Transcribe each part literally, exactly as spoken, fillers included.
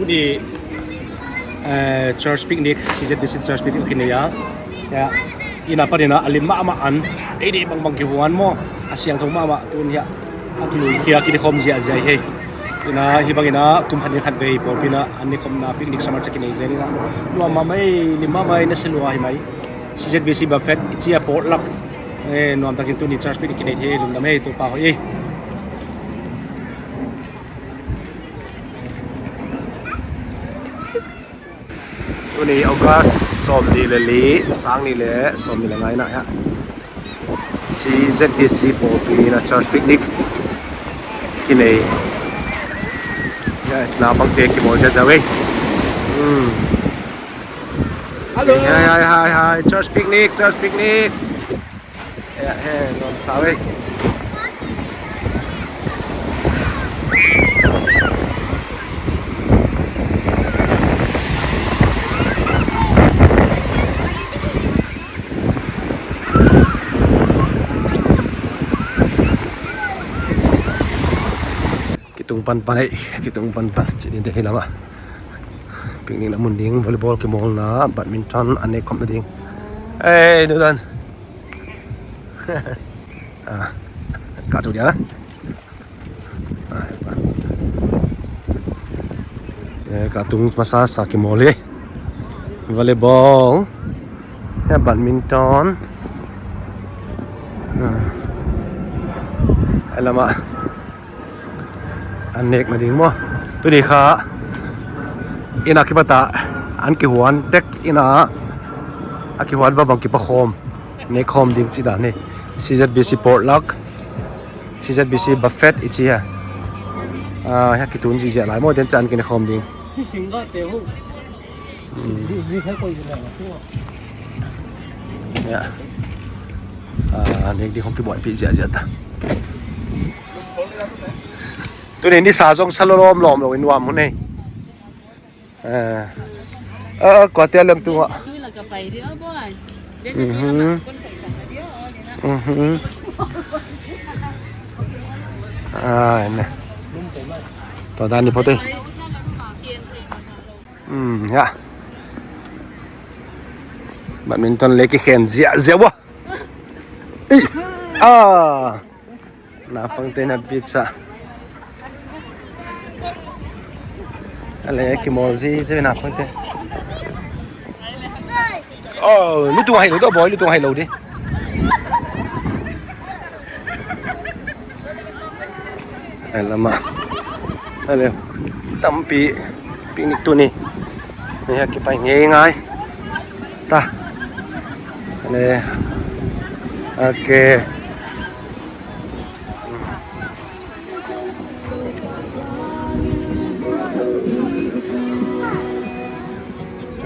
Tuni, eh, church picnic, C Z B C church picnic kinei a. Ya, inn ah panin a lim mahmah an, ei dih bangbang kihuan maw, a siangtho mahmah tun hiah a kilui khia kinikhawm ziahziah hi. Ina hih bangin a kum khat ni khat vei pawlpi in a an nikhawmna picnic summer cha kinei zel ina, nuam mahmah ei, lim mahmah ei, nasia lua hi mai. C Z B C buffet i ci a potluck. Eh, nuam takin tuni church picnic kinei thei, lungdam ei, Topa hoih ei. Tuni August sawmnih le li, sang nih le sawmnih le nga ina hiah C Z B C pawlpi ina church picnic kinei. Hiah naupangte kimawl ziahziah ei. Hmm. Hello. Hi, hi, hi, hi. Church picnic, church picnic. He, he, nuam sa ei. Kitung panpan ei, kitung panpan. Ci ding te hi lamah. Picnic na mun ding, volleyball kimawlna, badminton, an nek khawm nading. Ei, nu dan. Ah, ka cu dia. Ah, eh, ka tung masa sa kimawl hi. Volleyball. Ya, badminton. Ah. Ai lamah. An nek nading maw? Tuni kha inn ah kipat ah an kihuan tek, inn ah a kihuan bangbang kipakhawm, nekkhawm ding ci dan hi. C Z B C potluck, C Z B C buffet i ci hi. Ah, hiah kitun ziahziah lai maw, den ciang an kinekhawm ding. Hmm. Ya. Ah, nek ding hong kibuaipih ziahziah ta. Tuni nisa zong sa lawm lawm lo in nuam hun ei. Eh. Ah, kuate a lem tungah. Mhm. Mhm. Ah, ne. Tua dan ni pote. Hmm, ya. Badminton le kikhen ziahziah ua. Ei! Ah! Naupangte na beach ah. A le kimawl ziahziah naupangte. Oh, lutung a hai lo dih, bawi, lutung a hai lo dih. Ai lamah. Ale, tampi picnic tuni. Ni a kipai ngeingai ta. Ale. Okay.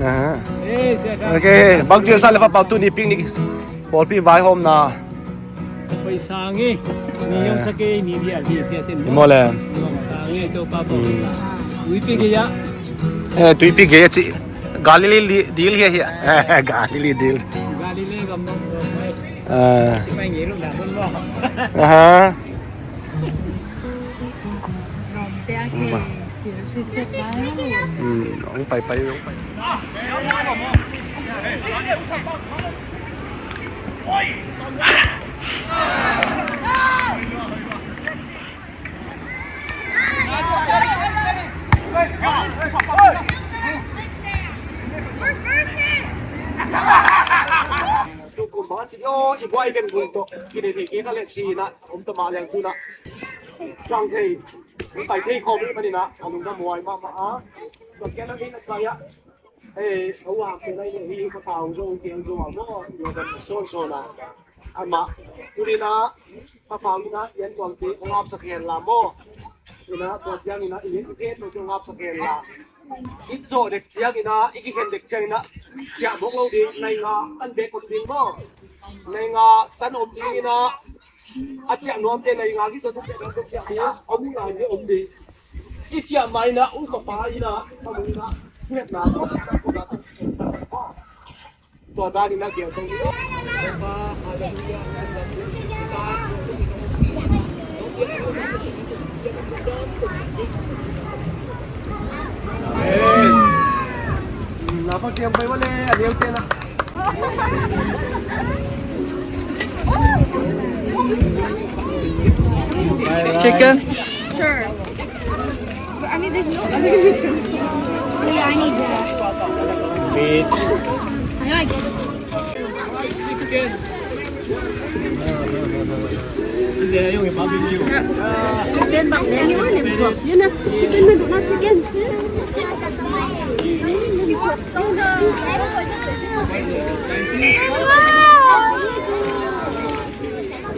Aha. Okay, bang ci sa le pa pau tuni picnic. Pawlpi vaihawmna. Paisa nge. Ni yong sa ke ni dia dia sia cen. Mo le. Yong sa nge to pa paisa. Ui pi ke ya. Eh, tui pi ke ya ci. Galilee dil hi hi. Galilee dil. Galilee gam mo. Eh. Pai nge lu na mo. Aha. Rom te a ke. Hmm, hong pai pai, hong pai. Kum bang a ci dio, i buai ben bul tawh kidei thei kei ka leh ci-in ah om ta mah leng tu-in ah. Sang thei, i pai thei khawm i panin ah a lungdam huai mahmah a. Tua kian a ding a pai ah. Hei, a uang te lai le hi ka tau zo kiang zo a maw, tua dan sawn sawn a. Amah tu-in ah ka pau in ah i an tuang te a ngapsak hen la maw. Tu-in ah tua ciangin ah i an i pen tua te a ngapsak hen la. I zawh dek ciangin ah, i kikhen dek ciangin ah, ciah mawk lo ding, nai nga tan bek om ding maw? Nai nga tan om dingin ah, a ciah nuamte nai nga kizawh dek ciangin ah, ciah ding, om ngai ding, om ding. I ciah ma in ah, u ka pa in ah, ka mu in ah, thuetna tawh, tua dan in a gial tong. Chicken. Sure. But I mean, there's no other utensils. Yeah, I need that. Meat. I like it.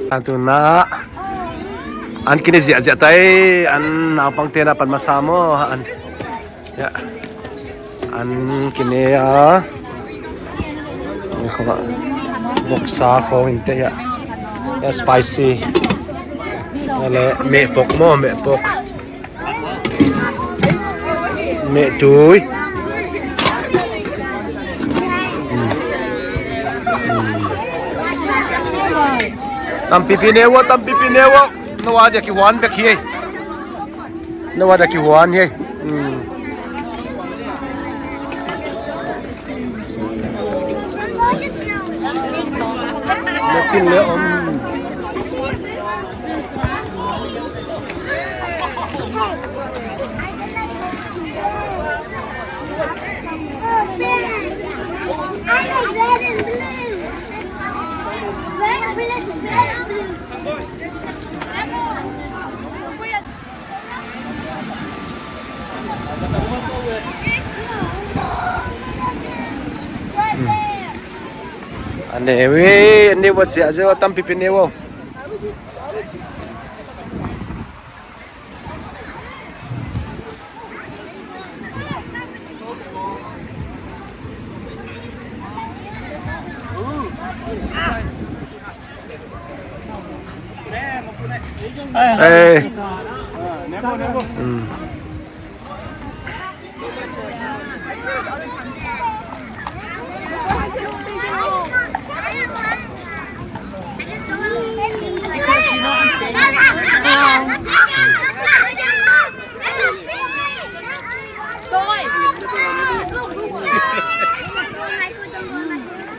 Ang tu na an kine ziahziah tai, an naupangte na pan masa maw an. Ya. An kine a. Voksa khawng inte ya. Ya spicy. Ale mehpok maw, mehpok. Mehtui. Tampipi ne uh a, tampipi ne uh a. No a dia kihuan bek hi. No a dia kihuan hi. A neu e, a neu a ziahziah a, tampipi neu a. Hey.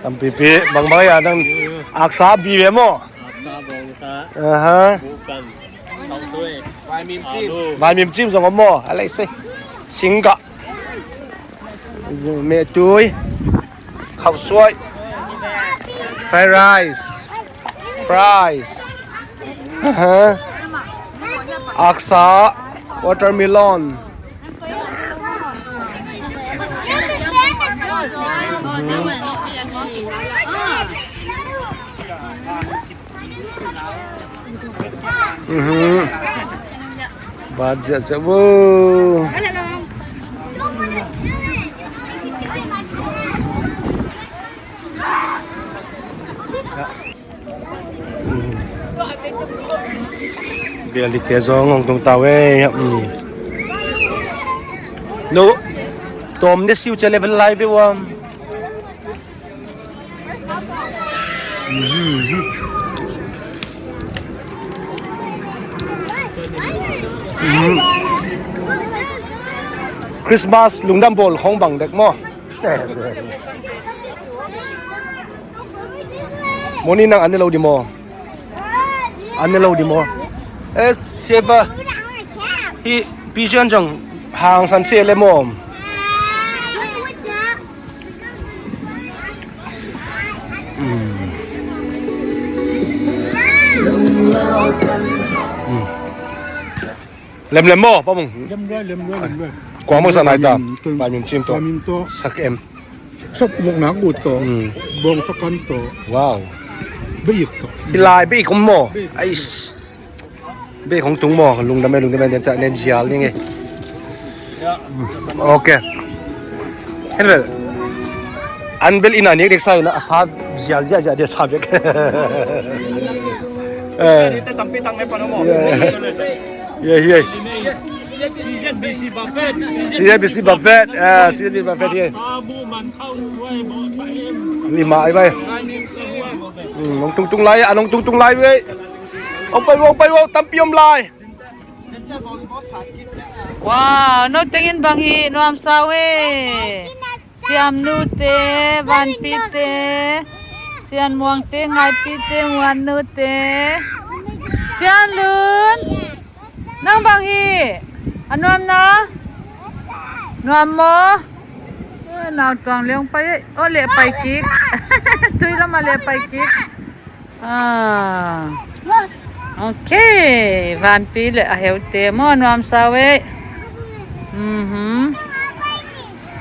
Tampipi bangbang ya, nang aksa vive maw? Aksa, bawngsa. Aha. Bukan. Tau tui. Vaimim cim. Alu. Vaimim cim zong om maw? A lei sei. Singgah. Mehtui. Khauhsuai. Fried rice. Fries. Aha. Aksa. Watermelon. Mhm. Bat ziahziah vo. Bialikte zong hong tung tau e. No. Tom de siu cia level lai ve uam. Christmas lungdam bawl khong bang dek maw? Moni nang an ne lo di maw? An ne lo di maw? Eh, siapa? Hi, pijan jong hang san se le maw? Lemlem maw, Pa Mung? Lemlem, lemlem, lemlem. Kuang maw sa nai ta? Vaimin cim tawh. Vaimin tawh. Sak em. Sop vok nak ut tawh. Bawng sakan tawh. Wow. Beik tawh. Hilai beik om maw? Ais. Bek hong tung maw, lungdam e, lungdam e, den cah nen zial ning e. Ok. Hen vel. An bel ina nek dek sa ina a sa zial zial zial dia sa bek. Eh. Ye ye. C Z B C buffet. Ah, C Z B C buffet ye. Lima ai bai. Nong tung tung lai, a nong tung tung lai ve. Ong pai ong pai ong tampi om lai. Wow, no tengin bang hi nuam sa ve. Siamnute, Vanpite, Sianmuangte, Ngaipite, Muannute, Sianlun. Nang bang hi? A nuam na? Nuam maw? Eh, nautuang liang pai ei. Oh, leh pai kik. Tui lam a leh pai kik. Ah. Ok. Vanpi le a heute maw, nuam sa ve. Mhm.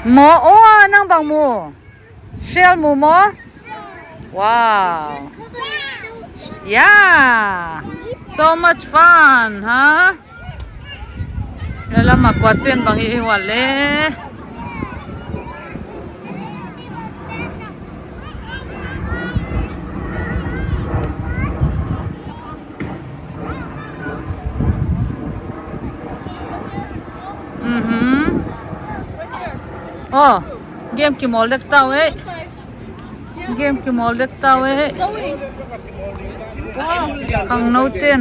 Maw, oh, nang bang mu? Shell mu maw? Wow. Yeah. So much fun, ha? Lala ma kuaten bang hi hi wale. Mhm. Oh, game kimawl dek tau ei. Game kimawl dek tau ei. Khangnoten.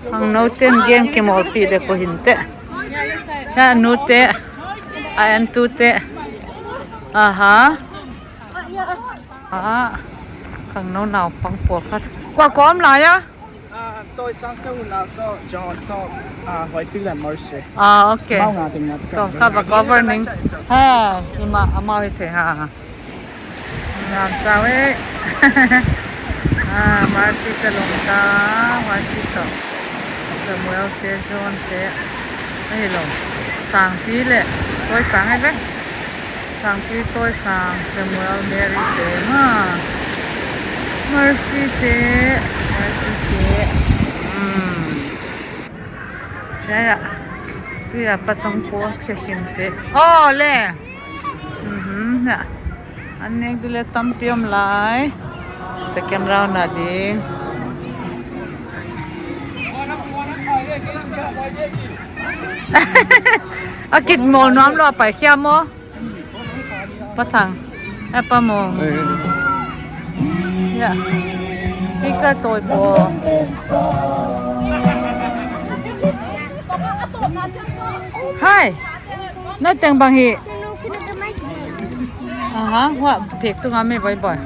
Khangnoten game kimawlpih dek uh hinteh. Ya nute. A entute. Aha. Ah, khangno naupang pawlkhat. Kua kua om lai a? Ah, Toisang tawh, Unau tawh, John tawh, ah, Hoipi le Mercy. Ah, ok. Amau nga ding na tawh. Kha va cover ning. Ha, ima amau hi thei ha. Ngam sa ve. Ah, Mercy te lawm ta, Mercy tawh. Samuel te, John te. Ahi lo. Sangpi le. Toisang ahi ve. Sangpi, Toisang, Samuel, Mary te, ha. Mercy te, Mercy te. Hmm. Ya, ya. Tui a patong ko check in te. Oh, le. Mhm, ya. An nek dile tampi om lai. Second round na ding. A kit mawl nuam lo a pai khia maw? Pa Thang. Eh, Pa Mung. Eh. Ya. Speaker tawi paw. Hai. Na teng bang hi. Aha, hua phek tunga me boy boy.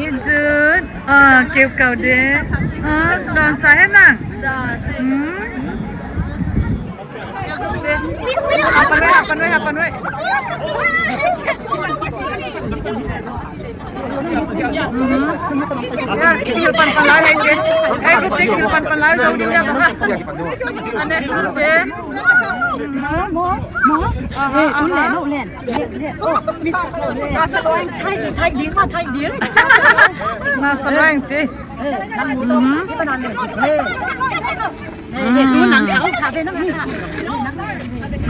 Ijun, ah, keu kau de. Ah, don sa he na. Hmm. Hapan wei, hapan wei, hapan wei. Ya, kihil panpan lai hei ke. Hei, group te kihil panpan lai zo ding ya bang ha. A next group te. Aha, aha. Nasa loin, thai ding, thai ding, thai ding. Nasa loin ci. Mhm.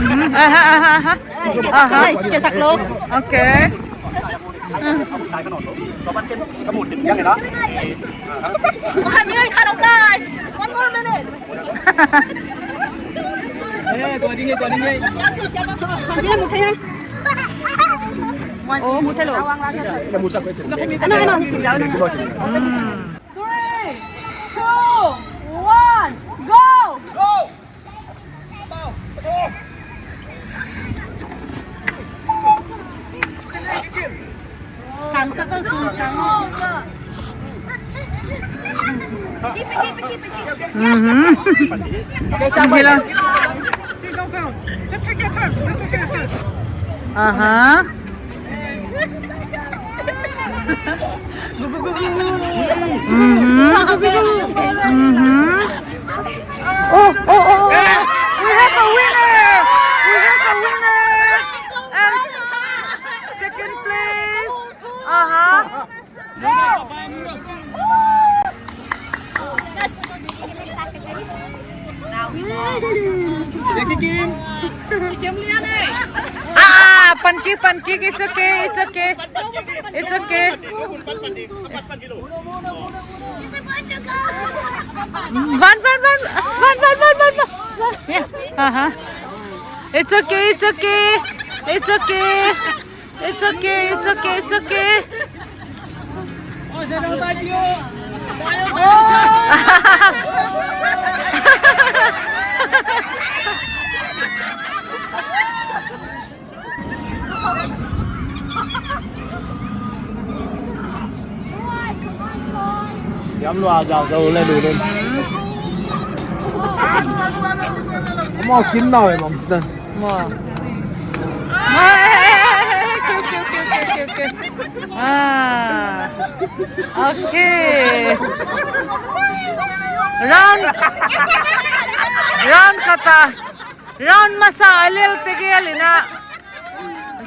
Mhm. Aha, aha, aha. Aha. Ai, kiasak lo. Ok. One minute, cut off, guys. One more minute. Eh, tua ding, tua ding. Oh, mu thei lo. Ano, ano? Mm. Three, two, one, go! Sang sa ka sung sang. Mhm. Gila. Aha. Mhm. Mhm. Oh, oh, oh, oh. We have a winner. We have a winner. And second place. Aha. Ah, ah, pan kik, pan kik. It's okay, it's okay. It's okay. Van, van, van. Van, van, van, van, van. Yeah. Aha. It's okay, it's okay. It's okay. It's okay, it's okay, it's okay. Yam lua zau zau le lu lun. Mo kin nau e mong cita. Mo. Kiu, kiu, kiu, kiu, kiu, kiu. Ah. Okay. Round. Round khat a. Round masa a lel tegel in ah.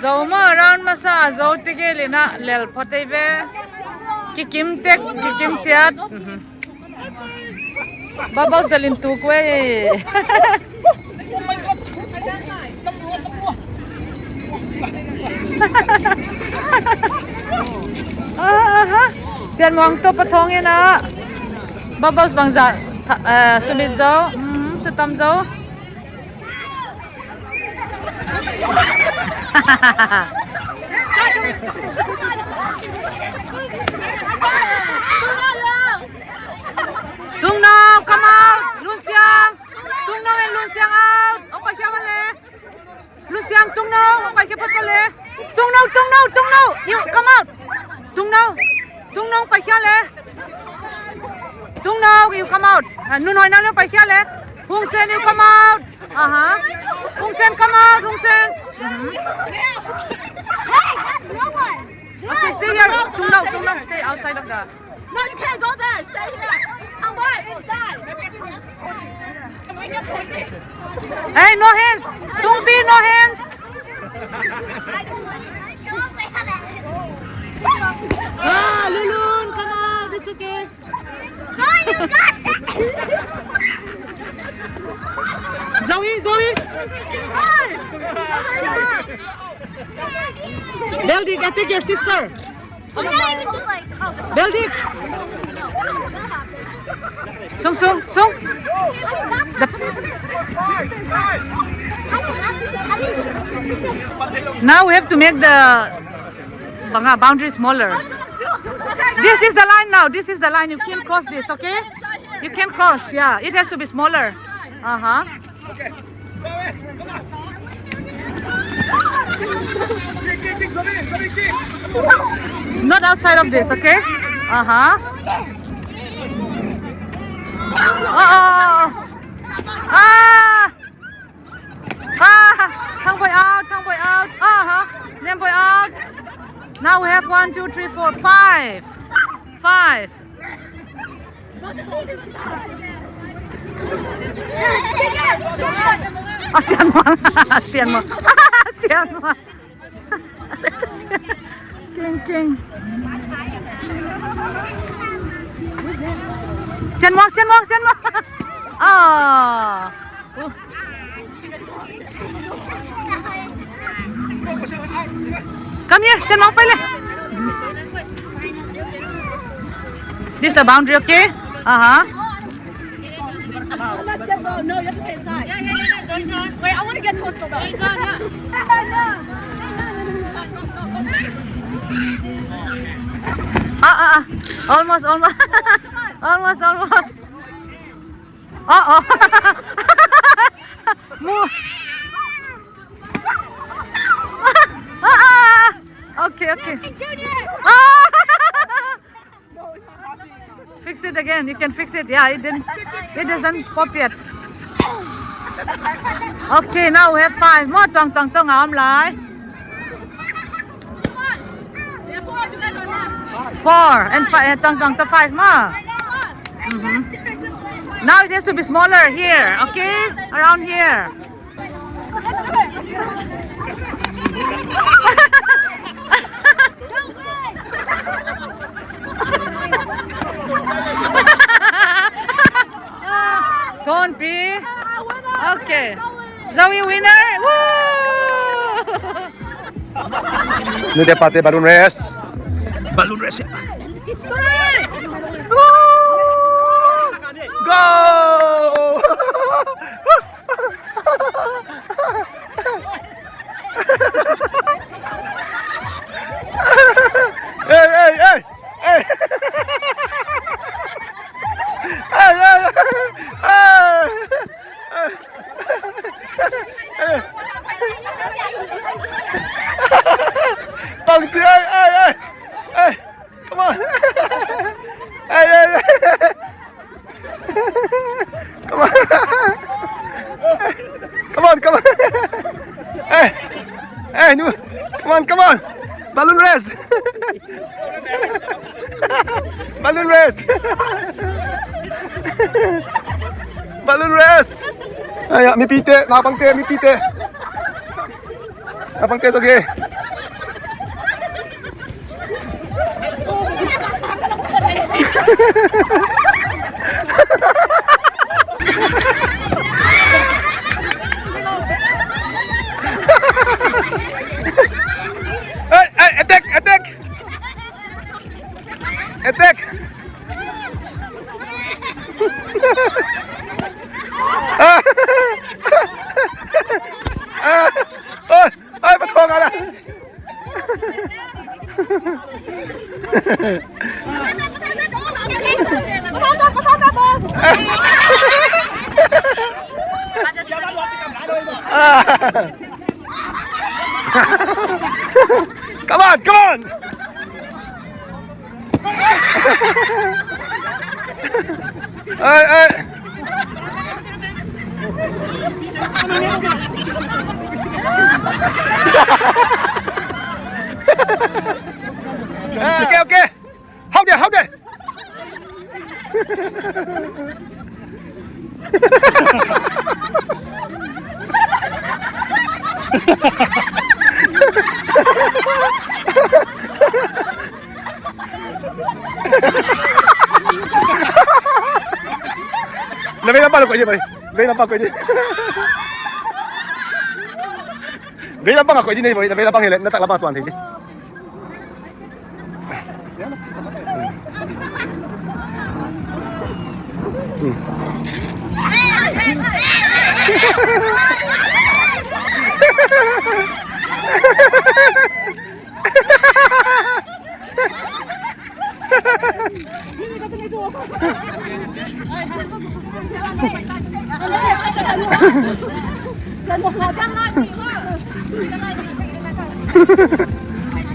Zo maw, round masa a zo tegel in ah lel phot ei ve. Kikim tek, kikim ciat. Bubbles delin tuk ve. Aha. Sian Muang to pathong in ah. Bubbles bangzah, eh, sumit zo. Mhm, sutam zo. Tungno, come out! Lun Siang! Tungno and Lun Siang out! Hong paikhia bang le. Lun Siang, Tungno, hong paikhia bang le. Tungno, Tungno, Tungno! You come out! Tungno! Tungno, hong paikhia le. Tungno, you come out. Ah, Nun Hoih, nang le hong paikhia le. Hung Sen, you come out. Aha. Hung Sen, come out, Hung Sen. Mhm. Hey, that's no one. Okay, stay here. Tungno, Tungno, stay outside of the... No, you can't go there. Stay here. Come on, inside. Hey, no hands. Tungpi, no hands. Ah, Lulun, come out. It's okay. Zoe, Zoe. Beldik, I take your sister. Beldik. Sung, sung, sung. Now we have to make the banga boundary smaller. This is the line now. This is the line. You can't cross this, okay? You can't cross. Yeah, it has to be smaller. Uh-huh. Not outside of this, okay? Uh-huh. Oh, oh, oh, oh. Ah! Ah, Thang Boy out, Thang Boy out. Ah, ha. Niam Boy out. Now we have one, two, three, four, five. Five. Ah, Sian Muang. Sian Muang. Sian Muang. King, king. Sian Muang, Sian Muang, Sian Muang. Ah. Come here, Sian Muang, pai le. This is the boundary, okay? Uh-huh. Let's get the, no, you have to stay inside. Yeah, yeah, yeah, yeah. Wait, I want to get towards the... Ah, ah, ah. Almost, almost. Almost, almost. Oh, oh. Move. Ah, ah, ah. Okay, okay. Ah. Fix it again. You can fix it. Yeah, it didn't. It doesn't pop yet. Okay, now we have five more. Tong, tong, tong. Om lai. Four and five. Eh, tong, tong, to five more. Mm-hmm. Now it has to be smaller here. Okay, around here. Tonpi. Okay. Zoe winner. Woo! Nute pate balloon race. Balloon race. Woo! Go! Hey, hey, hey, hey. Hey, hey, hey, hey. Come on. Hey, hey, hey. Come on. Come on, come on. Hey. Hey, no. Come on, come on. Balloon race. Balloon race. Balloon race. Ay, mipite, napangte, mipite. Napangte, okay. Hey, hey, attack, attack. Attack. Ah. Ah. Oh. Ay, pathawng a na. Come on, come on. Ê, ê. Ok, ok. Hau de, hau de. Na vei lampang na koih dih, boy. Vei lampang koih dih. Vei lampang a koih dih nei, boy. Na vei lampang hi leh na tak lampang a tuan thei dih.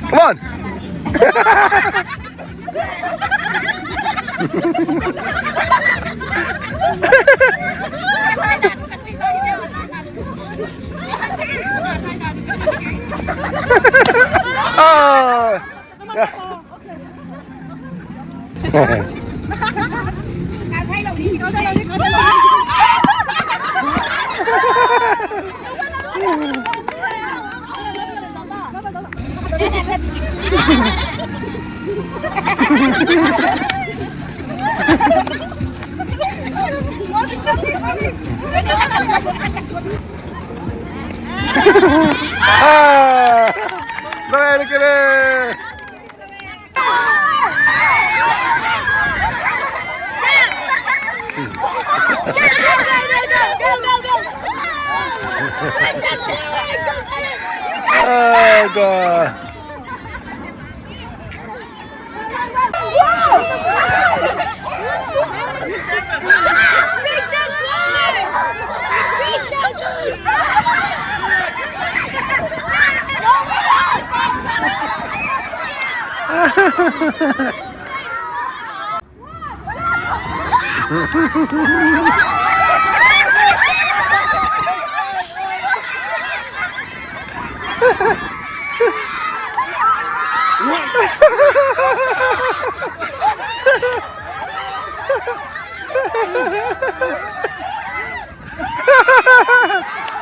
Come on. Ah. Ah! Very good. Oh, God.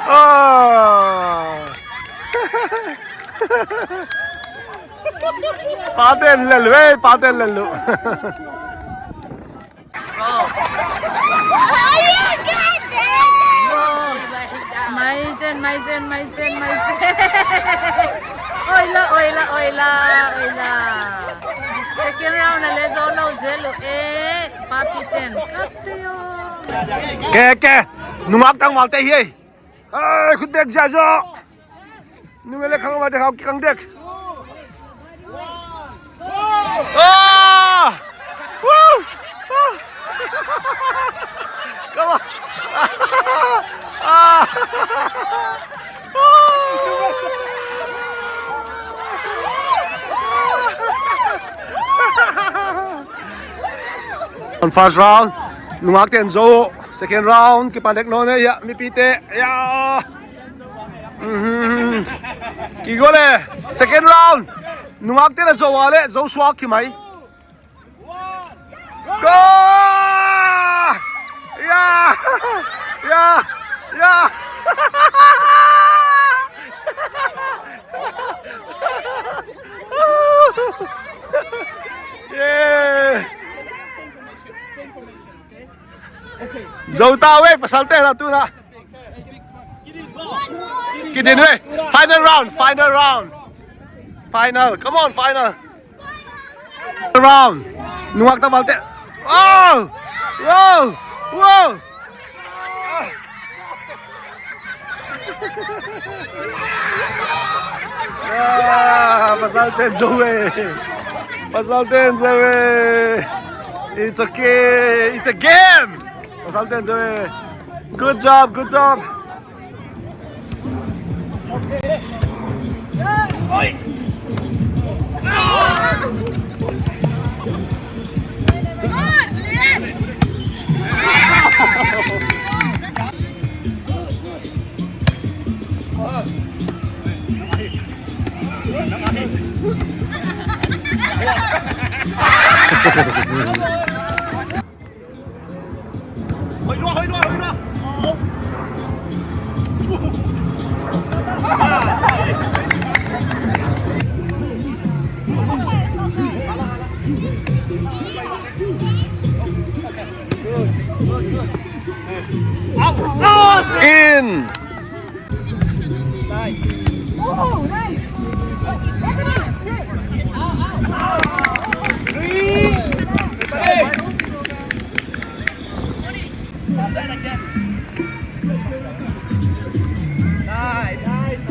Ah. Paten lel ve, paten lel lo. Maizen, maizen, maizen, maizen. Oila, oila, oila, oila. Second round na le zo lo zel uh e, papi ten. Kapte yo. Ke, ke. Nungak tangval te hi. Ai, khut bek zia zo. Nung ele khang ma dek, hau kikang dek. Ah! Woo! Ah! Come on. Ah! Woo! First round, nungak ten zo. Second round, kipan dek nawn e, ya, mipite, ya. Mhm. Kigo le, second round, nungak ten a zo a le, zo suak kimai. Go! Ya! Ya! Ya! Yeah! Zo ta ve, pasal te la tu na. Kidin ve. Final round, final round. Final, come on, final. Round. Nungak ta balte. Oh! Wow! Wow! Ah, pasal ten zo ve. Pasal ten zo ve. It's okay. It's a game. Pasal ten zo ve. Good job, good job. In. Nice. Oh, nice. Nice, nice.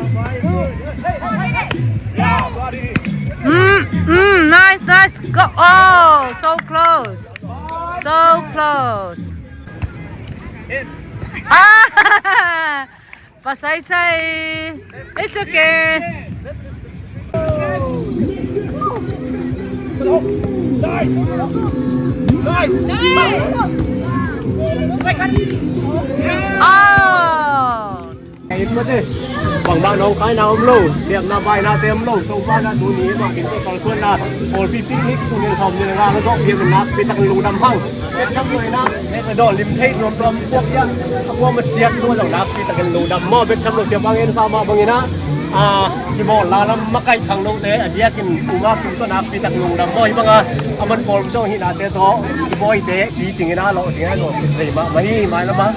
Mm, mm, nice, nice. Go. Oh, so close. So close. Ah! Pasaisai. It's okay. Oh. Bangmah nawngkaina om lo, biakna bainate om lo, Topa na tuni mah in kalsuanna pawlpi picnic tul nih le sawmnih le nga na zawh piak in nakpi takin lungdam hang. Nek dam lo in a, nek a dawn lim thei nuam tuam puak hi a, a kuama ciat tua zong nakpi takin lungdam maw. Bek tham lo siapa ngen sa mah bangin a, a, kibawl la lam makaih khangnote a diakin uma kum tawh nakpi tak lungdam maw. Hih banga a man pawl zong hihnate tawh kibawite kicingin a lawh ding a lawh kisei mahmah hi. Mailam a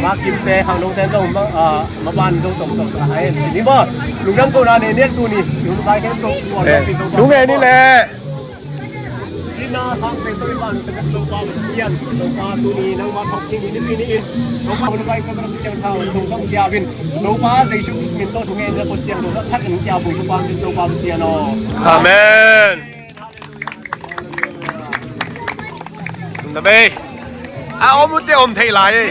ma kimte khangnote zong ma, a, maban zong tawmtawm a hen. Ni maw, lungdam kohna ne nek tuni. Lungdam kai ken tawh kual tawh pi tawh. Sung e ni leh. Ina sang pe to iban te Topa Pasian, Topa tuni nangmah thawk ding ni pi ni in. Topa hun vai ka ram siang thau Topa kia bin. Topa Jesu Khrist min to thunge na Pasian Topa thak in kia bui Topa min Topa Pasian o. Amen. Tum da bei. A om ut te om thei lai e.